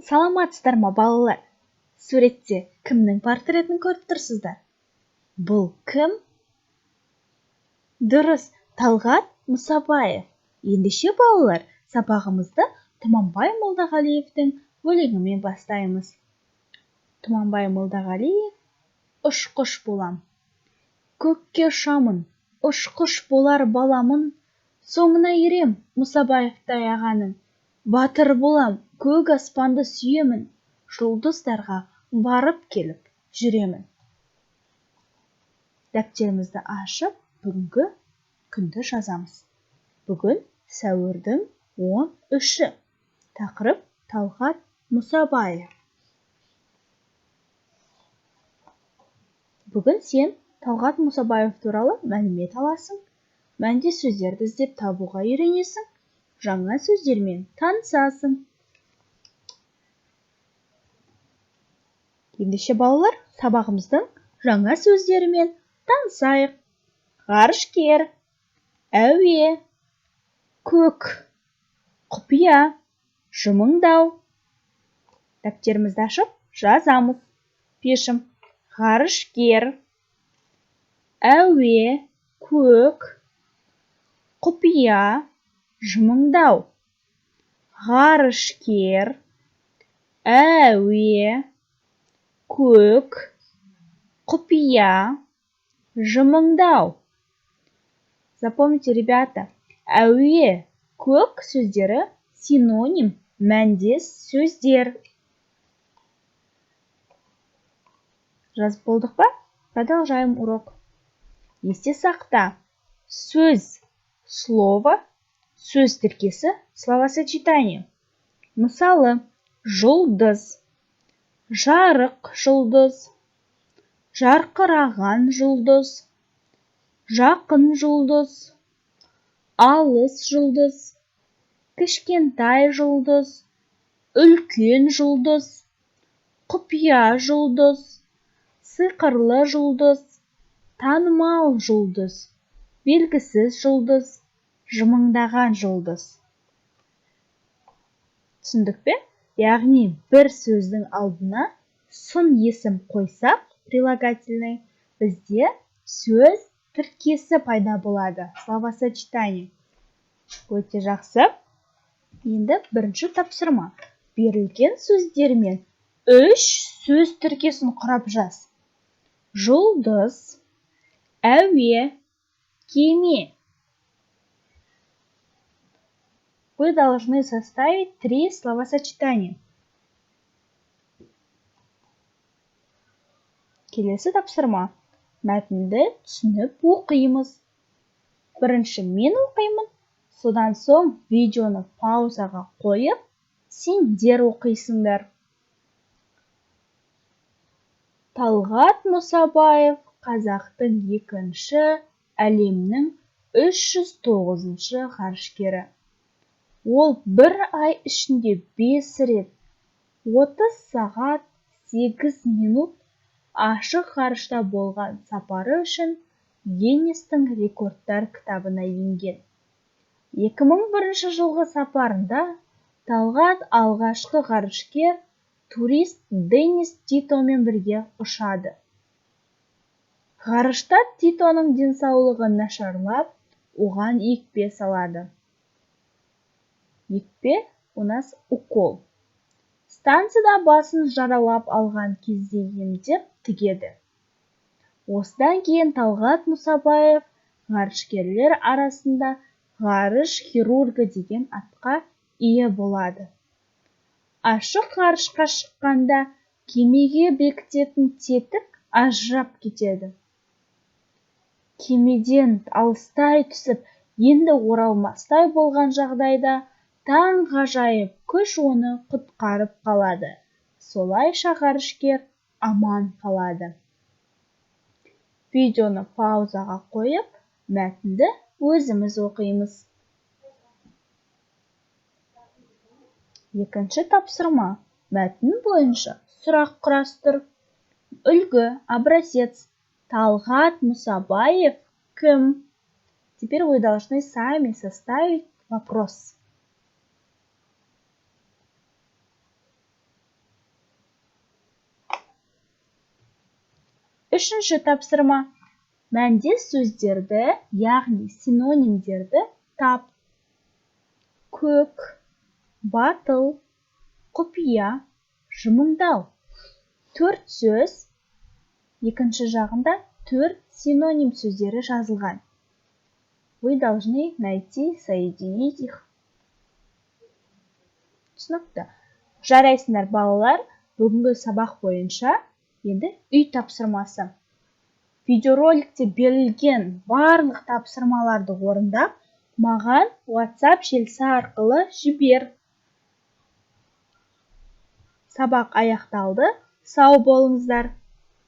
Саламатсыздар ма, балалар? Суретте кімнің портретін көріп тұрсыздар? Бұл кім? Дұрыс, Талғат Мұсабаев. Ендеше, балалар, сабағымызды Тұманбай Молдағалиевтің өлеңімен бастаймыз. Тұманбай Молдағалиев, «Ұшқыш болам». Көкке ұшамын, ұшқыш болар баламын, соңына ерем Мұсабаевтай ағаның. Батыр болам, көк аспанды сүйемін, жұлдыздарға барып келіп жүремін. Дәптерімізді ашып, бүгінгі күнді жазамыз. Бүгін сәуірдің 13-і. Тақырып: Талғат Мұсабаев. Бүгін сен Талғат Мұсабаев туралы мәлімет аласың, мәнді сөздерді іздеп табуға үйренесің, жаңа сөздермен танысасың. Ендеше, балалар, сабағымыздың жаңа сөздерімен танысайық. Ғарышкер, әуе, көк, құпия, жымыңдау. Дәптерімізді ашып, жазамыз. Пишем: ғарышкер, әуе, көк, құпия, жымыңдау. Ғарышкер, әуе, көк, құпия, жымыңдау. Запомните, ребята, әуе, көк сөздері синоним, мәндес сөздер. Жазып болдық па? Продолжаем урок. Есте сақта: сөз — слово, сөз тіркесі — словосочетание. Мысалы, жұлдыз, жарық жұлдыз, жарқыраған жұлдыз, жақын жұлдыз, алыс жұлдыз, кішкентай жұлдыз, үлкен жұлдыз, құпия жұлдыз, сиқырлы жұлдыз, танымал жұлдыз, белгісіз жұлдыз, жымыңдаған жұлдыз. Түсіндік пе? Яғни бір сөздің алдына сын есім қойсақ, прилагательный, бізде сөз тіркесі пайда болады, словосочетание. Өте жақсы. Енді бірінші тапсырма: берілген сөздермен үш сөз тіркесін құрап жаз. Жұлдыз, әуе, кеме. Вы должны составить три словосочетания. Келесі тапсырма: мәтінді түсініп оқимыз. Бірінші мен оқимын, содан соң видеоны паузаға қойып, сендер оқисыңдар. Талғат Мұсабаев — қазақтың екінші, әлемнің 309-шы ғарышкері. Ол бір ай ішінде бес рет 30 сағат 8 минут ашық ғарышта болған сапары үшін Гиннестің рекордтар кітабына енген. 2001 жылғы сапарында Талғат алғашқы ғарышкер турист Денис Титомен бірге ұшады. Ғарышта Титоның денсаулығы нашарлап, оған екпе салады. Екпе у нас укол. Станцияда басын жаралап алған кезде емдеп тігеді. Осыдан кейін Талғат Мұсабаев ғарышкерлер арасында ғарыш хирургі деген атқа ие болады. Ашық ғарышқа шыққанда кемеге бекітетін тетік ажырап кетеді. Кемеден алыстай түсіп, енді оралмастай болған жағдайда таңғажайып күш оны құтқарып қалады. Солайша ғарышкер аман қалады. Видеоны паузаға қойып, мәтінді өзіміз оқимыз. Екінші тапсырма: мәтін бойынша сұрақ құрастыр. Үлгі, образец: Талғат Мұсабаев кім? Теперь вы должны сами составить вопрос. Үшінші тапсырма: мәндес сөздерді, яғни синонимдерді тап. Көк, батыл, құпия, жымыңдау. Төрт сөз, екінші жағында төрт синоним сөздері жазылған. Вы должны найти, соединить их. Түсінікті? Жарайсыңдар, балалар! Бүгінгі сабақ бойынша енді үй тапсырмасы: видеороликте берілген барлық тапсырмаларды орындап, маған WhatsApp желісі арқылы жібер. Сабақ аяқталды, сау болыңыздар!